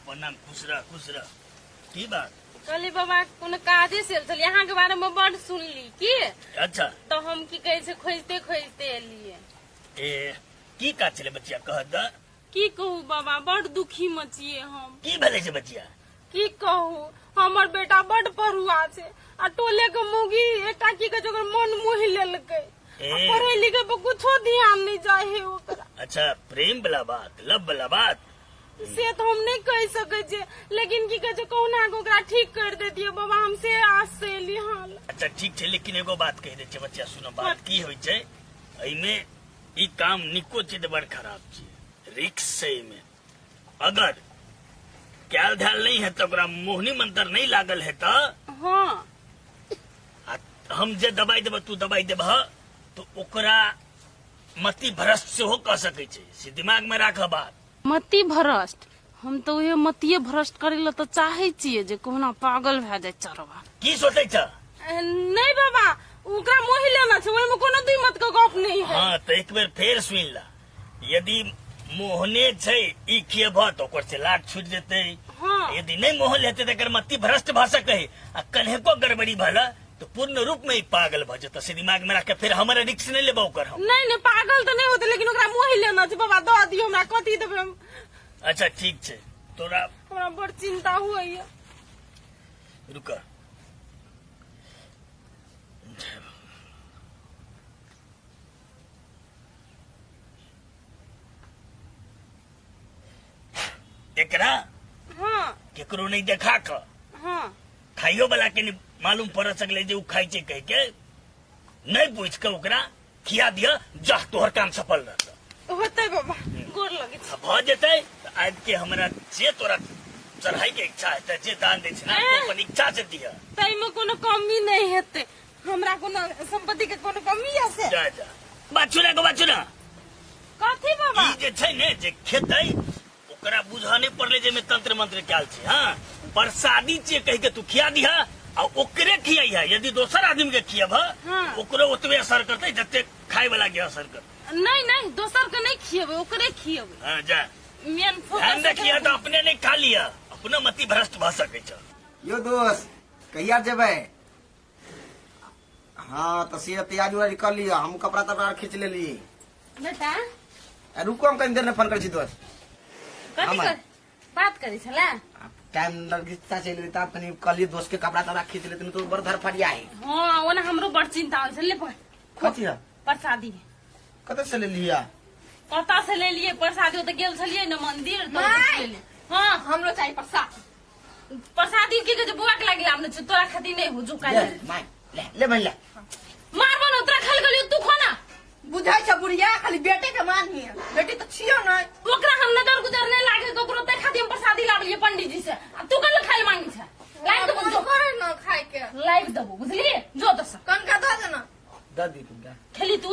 प्रणाम, खुश रह, खुश रह। की बात? कहली बाबा, कोनो काजे से आयल छलियै, अहाँके बारे में बड सुनली की। अच्छा। तऽ हम की कहै छै, खोजते खोजते एलियै। ए, की काज छलै बचिया, कह तऽ। की कहू बाबा, बड दुखी में छियै हम। की भेलै छै बचिया? की कहू, हमर बेटा बड पढ़ुआ छै आ टोले के मुगी एकटा की कहै छै, ओकर मन मोहि लेलकै। ए। आ पढ़ै लिखै पर कुछो ध्यान नहि जाइ है ओकरा। अच्छा, प्रेम वाला बात, लव वाला बात। से तऽ हम नहि कहि सकै छियै, लेकिन की कहै छै, कहुना कऽ ओकरा ठीक कर देतियै बाबा, हम से आस से एली हाल। अच्छा ठीक छै, लेकिन एगो बात कहि दै छै बच्चा, सुनो बात। की होइ छै, एहिमे ई काम निको छै तऽ बड़ खराब छै, रिक्स छै एहिमे। अगर कैल धैल नहीं है तऽ ओकरा मोहनी मंत्र नहीं लागल है तऽ आ हम जे दवाई देबह, तू दवाई देबह तऽ ओकरा मति भ्रष्ट सेहो कऽ सकै छै, से दिमाग में राखऽ बात। मति भ्रष्ट? हम तऽ उहे मतिये भ्रष्ट करै लए तऽ चाहै छियै जे कहुना पागल भए जाय चरवा। की सोचै छ? नहि बाबा, ओकरा मोहि लेना छै, ओहिमे कोनो दुई मत के गप नहि है। हाँ, तऽ एक बेर फेर सुनि ला, यदि मोहने छै ई खियबह तऽ ओकर से लाट छूटि जेतै। यदि नहि मोहल हेतै तऽ एकर मति भ्रष्ट भऽ सकै है आ कन्हेको गड़बड़ी भऽ तऽ पूर्ण रूप में ई पागल भऽ जेतै, से दिमाग में राख के। फेर हमर रिक्स नहि लेबो ओकर हम। नहीं नहीं, पागल तऽ नहि होतै, लेकिन ओकरा मोहि लेना छै बाबा, दऽ दियौ हमरा, कथी देबै हम? अच्छा ठीक छै, तोरा हमरा बड़ चिंता होइया। रुक, एकरा केकरो नहीं देखा क खाइयो वाला के नहीं मालूम पड़ सकले जे उ खाइ छै कह के, नहीं पूछ के ओकरा खिया दिया, जा तोहर काम सफल रहत। होतै बाबा, गोर लगै छी। आ भऽ जेतै तऽ आबि के हमरा जे तोरा चढ़ाई के इच्छा हेतै, जे दान दै छै ना, ए। अपन इच्छा से दिया। ताहिमे कोनो कमी नहि हेतै, हमरा कोनो संपत्ति के कोनो कमी है से? जा जा, बात सुना के बात सुना। कथी बाबा? ई जे छै ने, जे खेतै ओकरा बुझऽ नहि पड़लै जे एहिमे तंत्र मंत्र कयल छै। हाँ, प्रसादी छियै कहि के तू खिया दिहा आ ओकरे खियाइहा। यदि दोसर आदमी के खियबह, ओकरो ओतबे असर करतै जते खाय वाला के असर करतै। नहीं नहीं, दोसर के नहीं खियेबै, ओकरे खियेबै। हाँ, जा। मेन फोकस ध्यान रखिया तऽ अपने नहि खा लिअ, अपनो मति भ्रष्ट भऽ सकै छै। यो दोस्त, कहिया जेबै? हाँ तऽ से तैयारी उयारी कर लिअ, हम कपड़ा तपड़ा आर खींच लेली। बेटा। आ, रुको, हम कनी देर में फोन करै छी दोस्त। कथी हाँ, कर बात करै छला? टाइम लगता चलि गेलै, तब कनी कहलियै दोस्त के कपड़ा तपड़ा खींच लेते, तो बड़ धरफड़िया है। हाँ, ओना हमरो बड़ चिंता होइ छलै। पकड़। कथी है? प्रसादी। कतऽ से लेलियै? कतऽ से लेलियै प्रसादी? ओतऽ गेल छलियै ने मंदिर, तऽ ओतऽ से लेलियै। हाँ। हमरो चाही प्रसाद। प्रसादी की कहै छै, बुआ के लागि आबने छै, तोरा खातिर नहि हो जो ले काल्हि। माय, ले ले बहिन ले। मारबो न तोरा, खाली गेलियो तू खो ना। बुझाइ छ बुढ़िया खाली बेटे के मानही, बेटी तऽ छियो नहि। ओकरा हम नजर गुजर नहीं लागे ककरो, ते खातिर हम प्रसादी लाबलिए पंडित जी से, आ तू कल खाइ लए मांगी छै? लाइव देबो जो। करे न खाय के। लाइव देबो, बुझलिए? जो दस कनका दऽ देना। दऽ दी कनिका। खेली तू,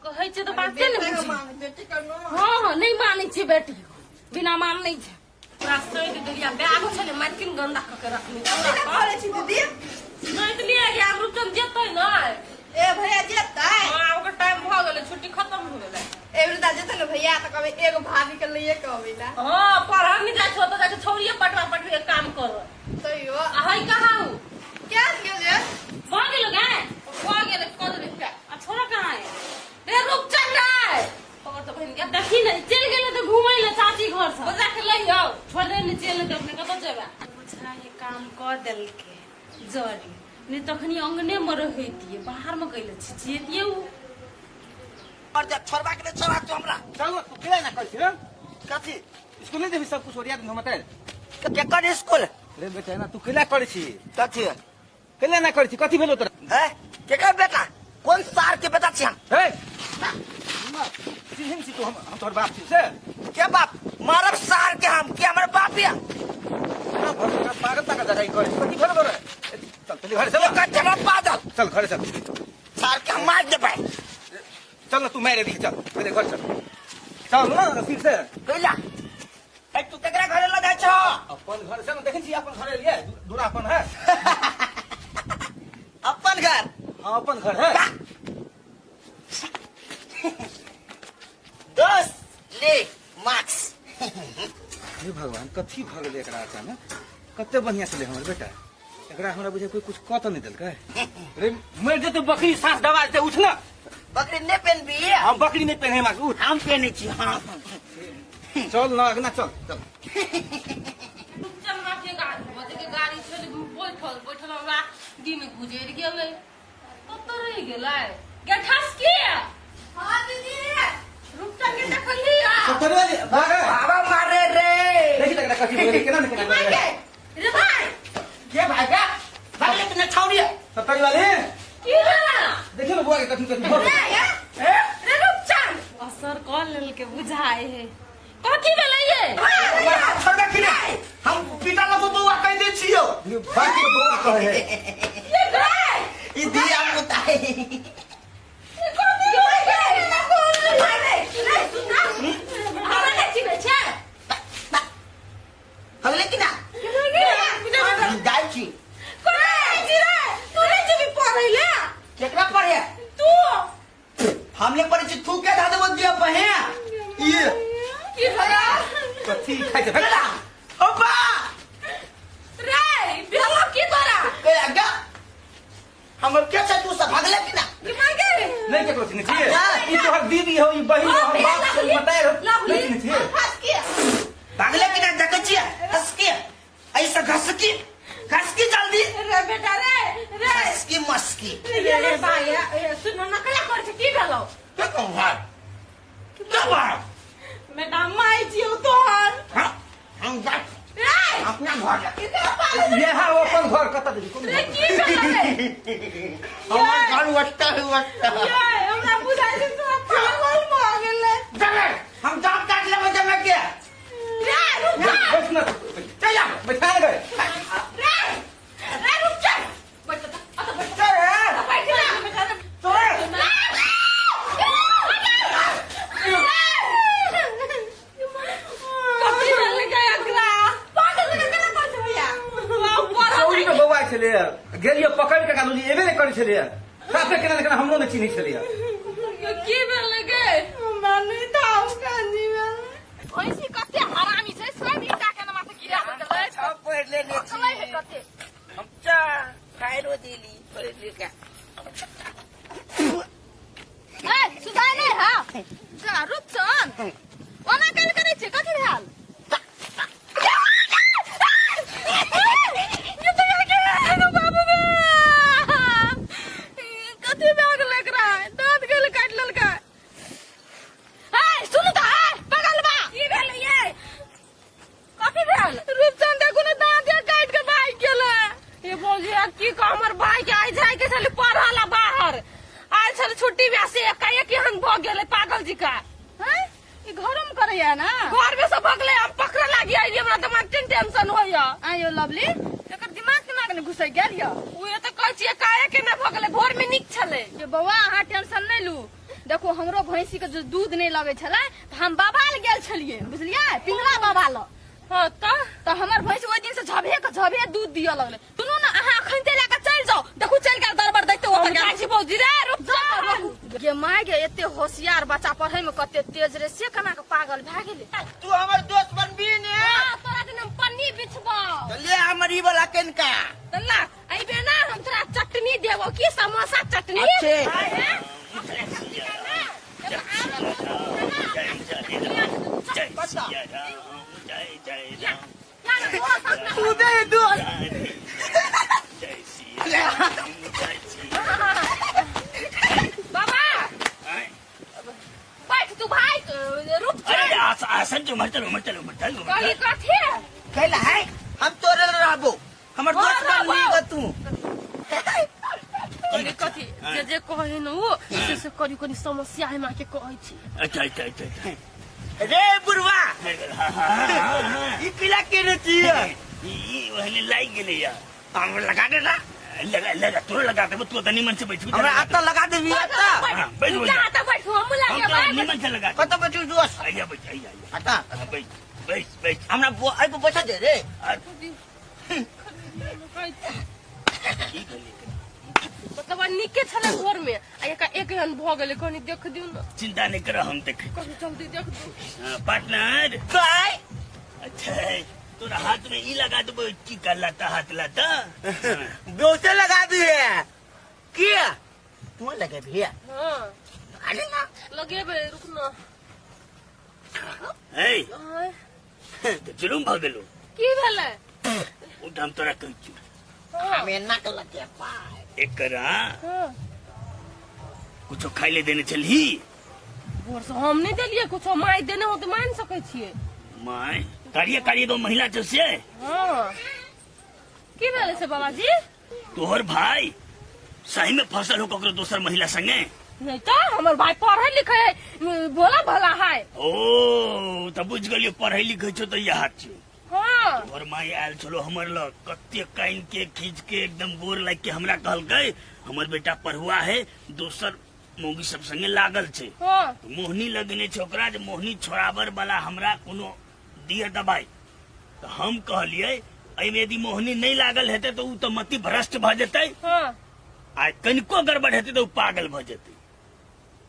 कहै छै तऽ बाते ने बेटे के बुझी। मान, बेटी के न। हाँ हाँ, नहीं मानै छै बेटी, बिना मान नहीं छै। पूरा सैद देलिया बैग छलै, मारकिन गंदा कऽ के रखने। कथी लए करै छी दीदी? सैद लिया कि आब रुचन जेतै नै। ए भैया जेतै? हाँ, ओकर टाइम भऽ गेलै, छुट्टी खत्म हो गेलै। ए बेर जेतै ने भैया तऽ कहबै एगो भाभी के लैये के अबै ला। हाँ, पढ़ल नहीं जाइ छौ तऽ जाइ छौ छौड़िये पटवा पटवी के काम कर। तैयो आ है कहाँ हूँ? क्या गेलै? भऽ गेलो गाय? भऽ गेलै, कऽ देबै क्या? आ छोरा कहाँ है? रे रुपचन रे, पकड़ तो बहिन के। देखी ने, चलि गेलै तऽ घुमै लए चाची घर से। बजा के लई आउ। छोड़ दे ने, चलि जेतै अपने, कतऽ जेबै? बुझाइ काम कऽ देलकै जरी नहि, तखनी अंगने मे रहैतियै, बाहर मे कैले छिछिएतियै उ। और जा छोड़बा के नहीं छोड़बा तू हमरा? चल, तू केला ना करै छी रे? कथी? स्कूल नहीं देबी, सब कुछ ओरिया दिन हम तैर। केकर स्कूल? रे बेटा, ना तू केला करै छी? कथी? केला ना करै छी, कथी भेलो तोरा? है केकर बेटा, कोन सार के बेटा छी हम? हे चिन्हन छी तू, हम तोहर बाप छी से। के बाप? मारब सार के हम, के हमर बाप या? ना भर पागल तागल जगह करै छी, कथी भेलो तोरा? चल पहिले घर चल। केकर चल पागल? चल घरे चल। सार के हम मार देबै। चल ना, तू मारे दी, चल पहिले घर चल, चल ना फिर से। कैला ए तू केकरा घरे लऽ जाइ छह? अपन घर से देखै छी, अपन घर एलियै, दूरा अपन है। अपन घर? हाँ, अपन घर है। दोस्त, ले मार्क्स। ये भगवान, कथी भऽ गेलै एकरा अचानक? कते बढ़िया छलै हमर बेटा। एकरा हमरा बुझे कोई कुछ कऽ तऽ नहि देलकै। रे मरि जेतै बकरी, साँस दबा जेतै, उठ ना। बकरी नहि पेनबी? हम बकरी नहि पेन्हे मास, उठ। हम पेने छी, हाँ। चल ना अगना, चल चल। चल के गाड़ी बजे के गाड़ी छलै, बैठल बैठल हमरा दिन गुजरि गेलै, कतऽ रहि गेलै गेठास की? हाँ दीदी। रुपचन के देखली आ? सत्तरी वाली भाग। बाबा मारे रे। देखी तक कथी बोले, केना ने केना भाई करे। के रे भाई के भाई का भागले तने छौरी। सत्तरी वाली की भेला? देखियो ना बुआ के कथी कथी भऽ गेलै। रे रे रुपचन असर कऽ लेलके बुझाइ है। कथी भेलै ये? छोड़बे कि नहीं? हम पिता लगो बौआ कह दे छियो। बाकी के बौआ कहै है। ये भाई ई दिया मुता है। ये कथी भाई के भाई रे रे सुन ना, हमरा नहि चिन्है छै। भगले कि ना? हम जाइ छी। कोना जाइ छी रे? तू नहि जेबही पढ़ै ले? केकरा पढ़े? तू। हमने पढ़े छी, थूके धा देबो दिया पहे ये। की भेलै? कथी खाइ छै? भेला ओपा। रे भेलो की तोरा? के आगा हमर के छै? तू सब भगले कि ना? की मार के? नहि केकरो चिन्है छियै? नहि। ई तोहर दीदी हौ, ई बहिन हौ, हमर बाप छौ, ई बताय हौ। लवली। नहि चिन्है छियै? हंस के भगले कि ना? देखै छियै, हंस के ऐसा घसकी घसकी जल्दी। रे बेटा रे रे। घसकी मस्की। रे रे भाई, ए, सुन न, कला कर छै, की भेलो? के कहू भाई, के भाई? बेटा, माय छियौ तोहर। हाँ, हम जा रे अपना घर जा। इतना पागल। इएह हौ अपन घर, कतऽ देबी कोन रे घर? की भेलो रे? हमर घर वट्टा है, वट्टा। ये हमरा बुझाइ छै तोरा पागल भऽ गेलै। जमे हम दांत काट लेबै जमे के। रे रुक जा। बैठ ना। चल जा। बैठा ने गए। रे रे रुक जा, बैठ त, अत बैठ। चल रे। बैठ ना। बेटा रे। चल। कथी भेलै गे एकरा? पागल जकाँ केना करै छै भैया? चौरी में बौआ छलै, गेलियै पकड़ के, गालू एबे नहि करै छलै, साफे केना ने केना हमरो नहि चिन्है छलै। की भेलै गे? हमरा नहि थाह कानी भेल। भैंसी कते हरामी छै, सब ईटा के नमा से गिरा देलै। सब पढ़ लेने छी। चलै है कते। हम चा फायरो दिली पढ़ लिखा। ए सुधार नहि हा जा रुपचन, ओना केना करै छै? कथी भेल? कथी भए गेलै एकरा? दाँत गेल काटि लेलकै। ए सुनू तऽ, ए पागल बा। की भेलै ये? कथी भेल? रूपचंद देखू ने, दाँत के काटि के भागि गेलै। ये भौजी, आ की कह, हमर भाई के आइ जाय के छलै पढ़ऽ ला बाहर, आयल छलै छुट्टी में, से एकाएक एहन भऽ गेलै पागल जी का। हैं, ई घरो में करैया ना? घर में से भगलै, हम पकड़ऽ लागी आइली, हमरा दिमाग टेंशन होइया। आयो लवली, एकर दिमाग केना के ने घुसै गेल यऽ? उहे तऽ कहै छियै, एकाएक केना भऽ गेलै? भोर में नीक छलै। जे बौआ, अहाँ टेंशन नहि लू। देखू, हमरो भैंसी के जे दूध नहि लगै छलै तऽ हम बाबा लग गेल छलियै, बुझलियै, पिंगला बाबा लग। हाँ तऽ? तऽ हमर भैंस ओहि दिन से झबे के झबे दूध दिअ लगलै। सुनू ने, अहाँ अखन लए कऽ चलि जाउ, देखू चलि गेल दरबर दैते ओतऽ हम गेल। जाइ छी भौजी रे, रुक जा। गे माय गे, एते होशियार बच्चा, पढ़ै में कते तेज रे, से केना के पागल भए गेलै? तू हमर दोस्त बनबी ने? हाँ, तोरा दिन हम पन्नी बिछबौ। तो ले हमर ई वाला कनिका। तऽ ला, अइबे ना, हम तोरा चटनी देबो की, समोसा चटनी। अच्छे। हैं? जय सिया राम, जय जय राम। तू दे दोस्त। जय सिया राम, जय सिया। बाबा। आय। बैठ तू भाई, रुक जा। अरे आसन जो, उमर चल, उमर चल, उमर चल, उमर कहली चल। कथी? कैला है, हम तोरे लग रहबो, हमर दोस्त हाँ, बन ली रहबो। तू। कहली कथी? जे जे कहै न ओ से से करी, कनी समस्या है, माँ के कहै छी। अच्छा अच्छा अच्छा अच्छा। रे बुढ़वा। हाँ, हाँ, हाँ, हाँ। ई किला केने छियै? ई ओहने लागि गेलै या। हम लगा दे ना। लगा लगा, तोरो लगा देबो, तू तऽ निमन से बैठ। हमरा आता लगा देबी आता। हाँ, बैठ, बैठ। जा तऽ बैठ, हम हम लागे तो बैठ। निमन से लगा कत बैठू दोस्त? आइया बैठ, आइया आइया। आता। हाँ, बैठ बैठ बैठ। हमरा एहि पर बैठा दे रे। आ, की भेलै? मतलब आ नीके छलै घर में, आ एका एक एहन भऽ गेलै, कनी देख दियौ ने। चिंता नहीं कर, हम देख। कनी जल्दी देख दियौ। हाँ, पार्टनर। बाय। अच्छा तोरा हाथ में ई लगा देबो टीका लाता हाथ लाता। बेहोशे लगा दिए किया तू लगे भैया। हाँ। अरे ना लगेबै, रुक ना। है। आँय, तऽ जुलुम भऽ गेलो। की भेलै? उठ, हम तोरा कहै छियौ। हाँ, हमें नक लगे पाए। एकरा हाँ। कुछो खाइ ले देने छलही? भोर से हम नहि देलियै कुछो, माय देने हो तऽ मान सकै छियै। माय कारिये कारिये गो महिला छौ से। हाँ, की भेलै से बाबाजी? तोहर भाई सही में फसल हो ककरो दोसर महिला संगे? नहीं तो हमर भाई पढ़े लिखे है, भोला भला है। ओ तऽ बुझ गेलियो, पढ़ै लिखै छौ तऽ इएह छियौ। हाँ। तोहर माय आयल छलो हमर लग, कते कान के खींच के एकदम गोर लाग के हमरा कहलकै हमर बेटा पढ़ुआ है, दोसर मौगी सब संगे लागल छै। हाँ। मोहनी लगने छै ओकरा, जे मोहनी छोड़ाबर वाला हमरा कोनो दिय दबाई। तऽ हम कहलियै एहिमे यदि मोहनी नहि लागल हेतै तऽ ओ तऽ मति भ्रष्ट भऽ जेतै। हाँ। आ कनिको गड़बड़ हेतै तऽ ओ पागल भऽ जेतै।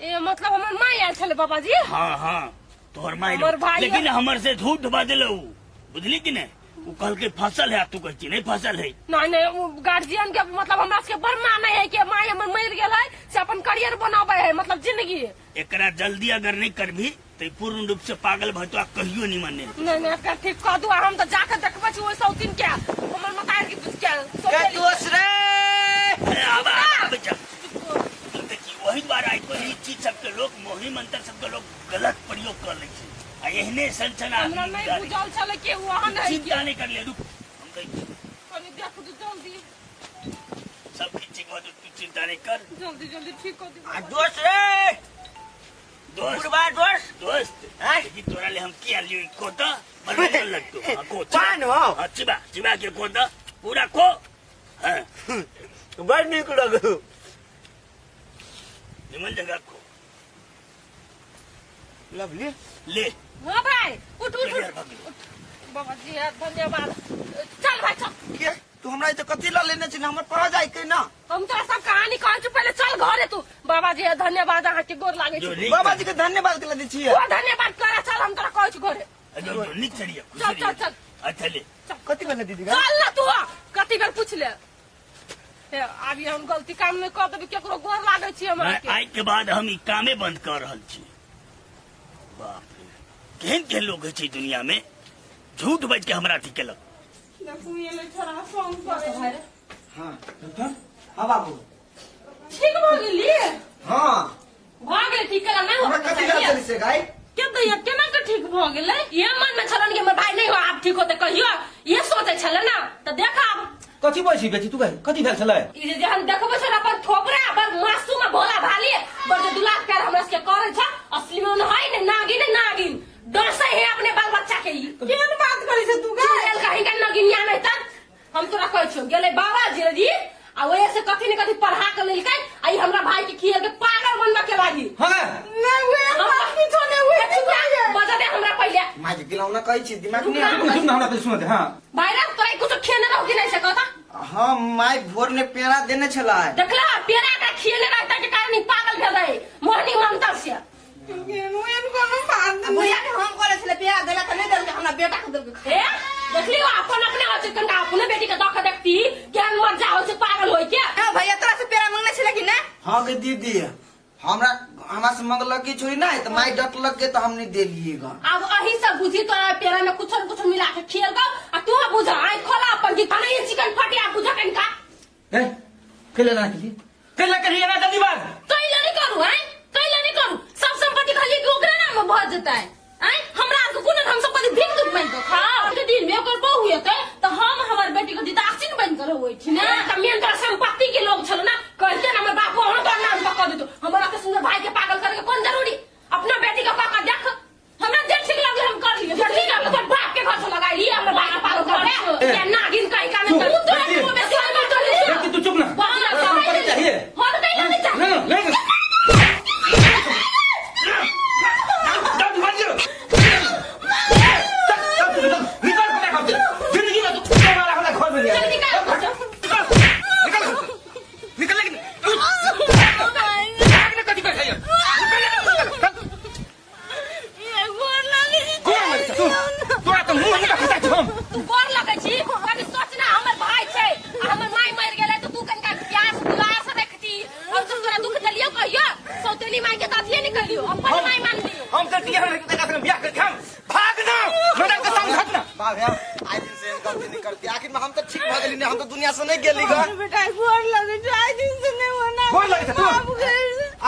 ए मतलब हमर माय आयल छलै बाबाजी? हाँ हाँ, तोहर माय। हमर भाई। लेकिन हमर से झूठ बजल उ, बुझली कि नहीं? उ कहलकै फसल है, आ तू कहै छी नहीं फसल है। नहीं नहीं, वो गार्जियन के मतलब हमरा सबके बड़ माने है कि माय हमर मरि गेल है से अपन करियर बनाबै है, मतलब जिंदगी। एकरा जल्दी अगर नहीं करबी तो ई पूर्ण रूप से पागल भऽ जेतौ आ कहियो नहीं माने। नहीं नहीं, एकरा ठीक कऽ दू, आ हम तऽ जाके देखबै छी ओहि सौतीन के, हमर मतार के के के सौतेली। दोस्त रे। ए, आबा आबे चल। देखी वही द्वारा आई कोई चीज सबके लोग मोहिनी मंत्र सबके लोग गलत प्रयोग कर लै छै आ एहने सन सन हमरा आदमी नहीं बुझल छलै कि ओ अहाँ नहीं। चिंता नहीं कर ले, रुक हम कहै छी। कनि देख दू जल्दी। सब किछु ठीक भऽ जेतौ, तू चिंता नहीं कर। जल्दी जल्दी ठीक कर दू। आ दोस्त रे। दोस्त। बुढ़वा दोस्त। दोस्त। आँय? देखी तोरा ले हम की आलियो ई कोता बड़ निमन लगतो। हाँ, को पान हो। हाँ, चिबा चिबा के कोता पूरा को। हाँ। बड़ नीक लगो। निमन जगह को। लवली। ले। हाँ भाई, उठ उठ ले, उठ। भाग ले। बाबा जी यार धन्यवाद, चल भाई चल। के तू हमरा तो कथी ल लेने छी, हमर पढ़ जाय के ना। हम तोरा सब कहानी कहै छी, पहले चल घरे तू। बाबा जी धन्यवाद, अहाँ के गोर लागे जो छी। नीक बाबा जी के धन्यवाद के लगे छी। ओ धन्यवाद करा, चल हम तोरा कहै छी घरे। जो, जो नीक चलिए, खुश चल, रहिए। चल, चल। अच्छा ले। कथी भेलै दीदी गा? चल ना तू, कति बेर पूछ ले। हे, आब हम गलती काम नहीं कर देबै, केकरो गोर लागै छी हमरा के। आइ के बाद हम ई कामे बंद कर रहल छी। बाप रे, केहन केहन लोग होइ छै दुनिया में, झूठ बाजि के हमरा अथी केलक। देखू एलै छोरा फोन करे है। हां डॉक्टर, हां बाबू। ठीक भऽ गेली? हां। भऽ गेलै ठीक केला नहि? हमरा कथी भेल छलै से गाय? के दैया केना के ठीक भऽ गेलै? ये मन में छलन कि हमर भाई नहीं हो आब ठीक होते कहियो, ये सोचे छले ना, तऽ देख आब। कथी बजै छी बेटी तू? कहे कथी भेल छलै? ई जे जहन देखबै छल अपन थोपरा बड़ मासूम आ भोला भाली, बड़ जे दुलार प्यार हमरा सबके करै छ, असली में है ने नागिन, नागिन डरसे है अपने बाल बच्चा के। ई केहन बात करै छै तू गे? चुड़ैल कहीं का नगिनिया नहीं तक हम तोरा कहै छियौ, गेलै बाबा जी रे जी आ ओहे से कथी ने कथी पढ़ा के लेलकै आ ई हमरा भाई के खियल के पागल बनबा के लागी। हाँ। नहीं हुए बात किछो नहीं हुए। चुप रह, बजा दे हमरा पहिले। माय के गिलाउना कहै छी दिमाग रुक नहीं। ना। चुप ना, हमरा पहिले सुन दे। हाँ भाई रे, तोरा कुछ खेने रहो कि नहीं से कहता? हाँ my भोर ने पेड़ा देने छलै। देखला पेड़ा का खियने रहता के कारण ई पागल भेल रहे मोहनी मंतर से। एहन कोनो बात नहीं। बुढ़िया के हम करे छले पेड़ा देला तऽ नहि देलकै, हमरा बेटा के देलकै। ए देखली हो, अपन अपने हो छै कनका अपने बेटी के दख देखती केहन मजा हो छै पागल होय के। हाँ भैया, तोरा से पेड़ा मंगने छले कि नहि? हाँ गे दीदी, हमरा हमरा से मंगलक की छोड़ी ना तो माय डटलक के तो हम नहीं देलिए गा। अब अही सब बुझी तोरा पेड़ा में कुछ न कुछ मिला के खियल गो आ तू बुझ आइ खोला अपन की खाना ये चिकन फटिया बुझ कनका। ए कैला ना के कैला करिए ना जल्दी बात। कैला नहीं करू हैं, कैला नहीं करू, सब संपत्ति खाली के ओकरे नाम में भर जेतै। हैं हमरा आर के कोनो हम सब कदी भीख दुख बन के खाओ के दिन में ओकर बहू हेतै त हम हमर बेटी के दिदासिन बन के रहै छी ना। त मेन तोरा संपत्ति के लोग छल ना, कहते ना हमर बापो हम तोर नाम पर कह देतो। हमरा के सुंदर भाई के पागल करे के कोन जरूरी? अपना बेटी के कह के देख, हमरा जे ठीक लगले हम कर लिए। ठीक है तोर बाप के घर से लगाई लिए हमर भाई के पागल कर दे या नागिन कहीं का नहीं। चुप, तू तोरा बेटी। मुंह में सुन मत कर। बेटी तू चुप ना। बाप संपत्ति चाहिए। हां त कैला तू गोर लगै छी कनी सोच ना हमर भाई छै आ हमर माय मरि गेलै तऽ तू कनिका प्यार से दुलार से रखती हम सब तोरा दुख देलियौ कहियो सौतेली माय के तऽ अथिये नहि कहियो अपन माय मान लियो हम तऽ दिया हम एकरा संग बियाह करके हम भाग ना हमरा के संग हट ना बाप रे आइ दिन से एहन गलती नहीं करती आखिर में हम तो ठीक भऽ गेली ने हम तो दुनिया से नहीं गेली ग बेटा गोर लगे छै आइ दिन से नहीं होना गोर लगै छै तू? बाप गे।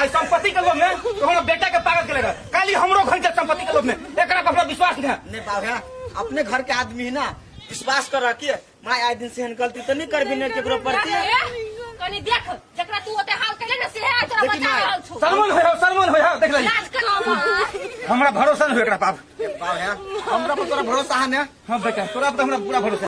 आई संपत्ति के लोभ में तो हमरा बेटा के पागल केले रह काली हमरो घर के संपत्ति के लोभ में एकरा पर हमरा विश्वास नहीं है नहीं बाप रे अपने घर के आदमी है ना विश्वास कर रखिए माय आइ दिन से एहन गलती तो नहीं करबी ने केकरो प्रति कनी देख जकरा तू ओते हाल केले ने सेहे आइ तोरा देखी बचा माय। रहल छौ सलमान होय सलमान होय देख ले लाज कर हमरा भरोसा नहीं हो एकरा पाप बाप रे हमरा पर तोरा भरोसा है ने हां बेटा तोरा पर तो हमरा पूरा भरोसा।